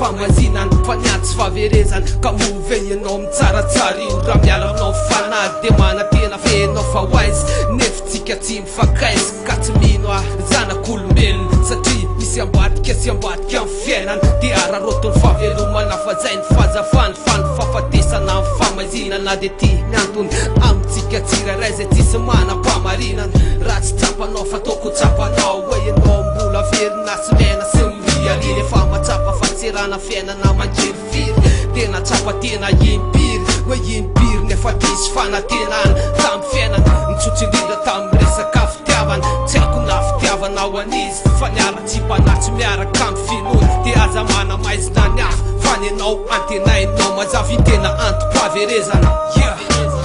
famazinana fa ny ahy tsy fahaverezana ka moa ve ianao mitsaratsara io raha miala aminao ny fanahy dia manantena ve ianao fa ho aiza nefa tsika tsy mifankaiza ka tsy mino aho zanak'olombelona satria misy ambadika sy ambadika ny fiainana dia araraotin'ny fahavelomana fa zay ny fahazavana fa ny fahafatesana ny famaizinana dia ty ny antony amintsika tsirairay zay tsisy manam-pamarinana raha tsy tsapanao fa ataoko tsapanao hoe ianao mbola velona sy miaina sy miriaria nefa mahatsapa fa tserana fiainana mangirifiry tena tsapa tena impiry hoe impiry nefa diso fanantenana tamin'ny fiainana nitsotso indrindra tamin'ny resaka fitiavana tsy haiko na fitiavana ho an'iza fa ny haratsiam-panahy tsy miaraka amin'ny finoana dia aza manamaizina ny hafa fa ny anao antenainao mazava io tena antom-pahaverezana yeah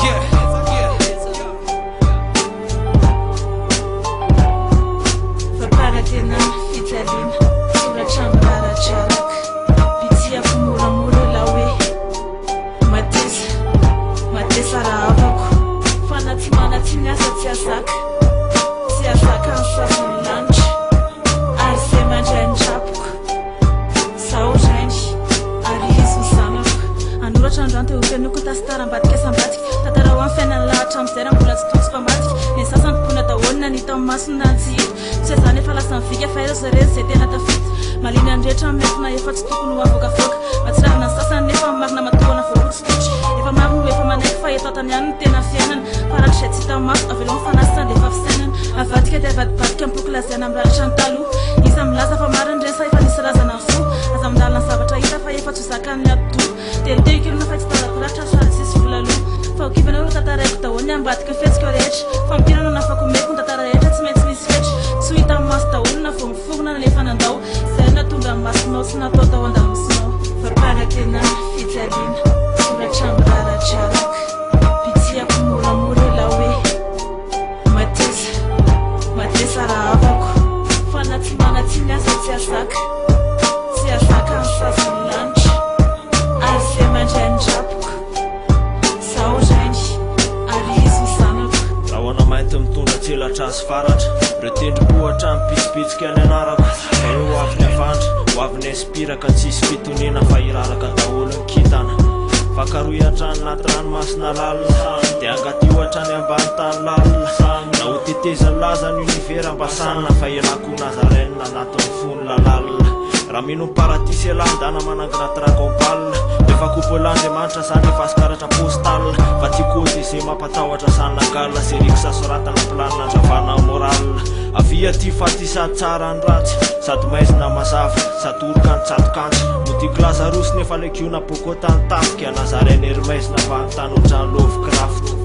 yeah Fampanantenana, fijaliana, soratra miraradraraka, bitsihako moramora ilay hoe matesa, matesa rahavako, fa na tsy manan-tsiny aza tsy hahazaka, tsy hahazaka ny sazin'ny lanitra, ary izay mandray ny rapoko, zaho rainy, ary izy ho zanako. Hanoratra androany dia ho fenoiko ny tasitara ambadika sy ambadika, tantarao ahy ny fiainan'ny lahy hatramin'izay raha mbola tsy tojo mpamadika, ny sasany mpoina daholo na ny hita amin'ny masony na ny tsy hita. Tsy izany efa lasa mivika fa aiza zareo izay tena tafita. Mahaliana ny rehetra ny miafina efa tsy tokony ho avoakavoaka. Mahatsiravina ny sasany nefa ny marina matohana voahotsipoitra. Efa maro no efa manaiky fa eto antany ihany no tena fiainana. Fa ratr'izay tsy hita maso, avelao ny fanahy sy handefa fisainana. Avadika dia avadibadika ny boky lazaina miraratra ny taloha. Iza milaza fa marina ireny sa efa nisy razana nifoha? Aza mandalina ny zavatra hita fa efa tsy ho zakan'ny atidoha. Dia nitehikirina fa tsy tazako ratra sady tsisy vola aloha. Fa ho kivy anareo tantaraiko daholo ny ambadika fihetsiko rehetra. Fampirana na fakomeko ny tantara rehetra tsy maintsy misy fetra. Tsy ho hitan'ny maso daholo na vao miforona na efa nandao. Izay no nahatonga ny masonao tsy natao tao an-damosinao. Fampanantenana, fijaliana, soratra miraradraraka. Bitsihako moramora ilay hoe matesa, matesa rahavako. Fa na tsy manan-tsiny aza tsy hahazaka, tsy hahazaka ny sazin'ny lanitra. Ary izay mandray ny rapoko, izaho rainy, ary izy ho zanako. Rahona mainty mitondra tselatra sy varatra, Ireo tendrombohitra mibitsibitsika ny anarako, Fa hoe ho avy ny havandra, ho avy ny inspira Ka tsisy fitoniana fa hiraraka daholo ny kintana. Fa karohy hatrany anaty ranomasina lalina, Dia angadio hatrany ambany tany lalina, Na ho tetezan'ny lazan'ny univers mba sanina, Fa ialahy koa Nazarène anatin'ny fonla lalina. Raha mino ny paradisa ialahy ndana manangona dragon ball Efa couple Andriamanitra zany efa azo karatra postal Fa ty code ze mampatahotra zany nangalina Serix soratana plan nandravana moral Avia aty fa ty sady tsara ny ratsy Sady maizina mazava sady oroka ny tsatok'antsy Modiako lazarosy nefa legiona Bogota ny tafika Nazarène Hermès navahany tany ohatran'ny Lovecraft.